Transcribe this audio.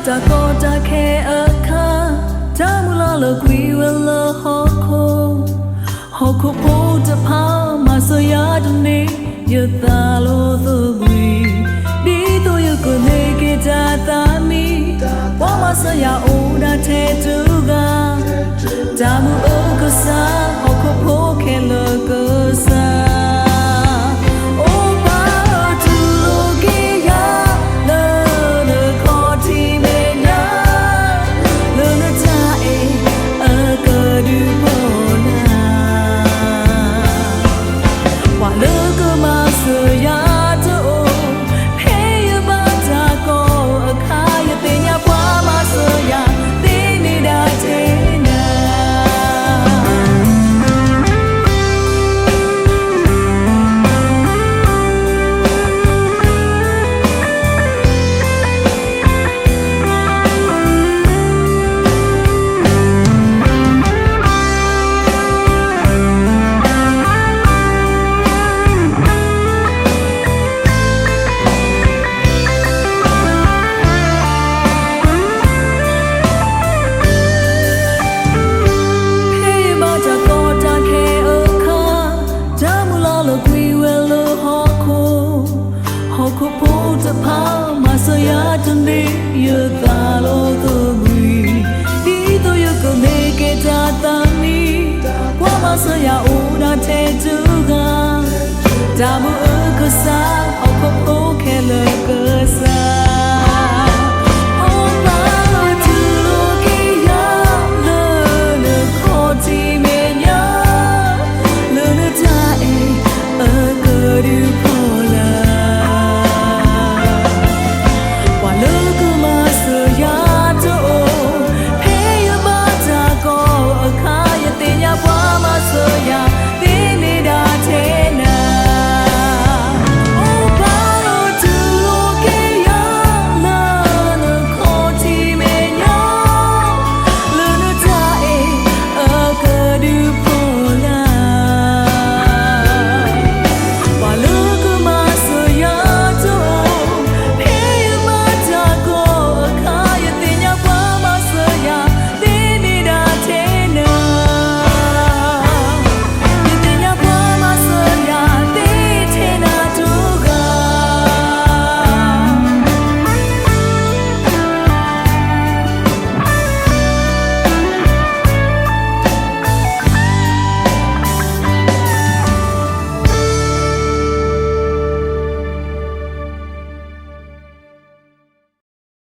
တၢ်ကီတၢ်ခဲအခါ, တၢ်မုၢ်လၢ်လၢကွံာ်ဝဲလၢဟီၣ်ခိၣ်, ဟီၣ်ခိၣ်ဖိတဖၣ်မၤစၢၤယၤတန့ၢ်, ယသးလီသဘှံး, ဒ်သိးယကန့ၢ်က့ၤတၢ်သးမံ, ပှၤမၤစၢၤယၤအိၣ်ဒၣ်ထဲတဂၤ, တၢ်မုၢ်အကစၢ်, ဟီၣ်ခိၣ်ဖိခဲလၢာ်ကစၢ်, အိၣ်ပာ်အတူၢ်လိာ်က့ၤယၤ, လၢနခီၣ်ထံးမဲာ်ညါ, လၢနတၢ်အဲၣ်အကဒုးဖီလာ် ပှၤလၢကမၤစၢၤယၤတအိၣ်, ဖဲယဘၣ်တၢ်ကီအခါ, ယသ့ၣ်ညါပှၤမၤစၢၤယၤ, သ့န့ၢ်ဒၣ်ထဲနၤ ဖဲယဘၣ်တၢ်ကီတၢ်ခဲအခါ, တၢ်မုၢ်လၢ်လၢကွံာ်ဝဲလၢဟီၣ်ခိၣ်, ဟီၣ်ခိၣ်ဖိတဖၣ်မၤစၢၤယၤတန့ၢ်, ယသးလီသဘှံး, ဒ်သိးယကန့ၢ်က့ၤတၢ်သးမံ, ပှၤမၤစၢၤယၤအိၣ်ဒၣ်ထဲတဂၤ, တၢ်မုၢ်အ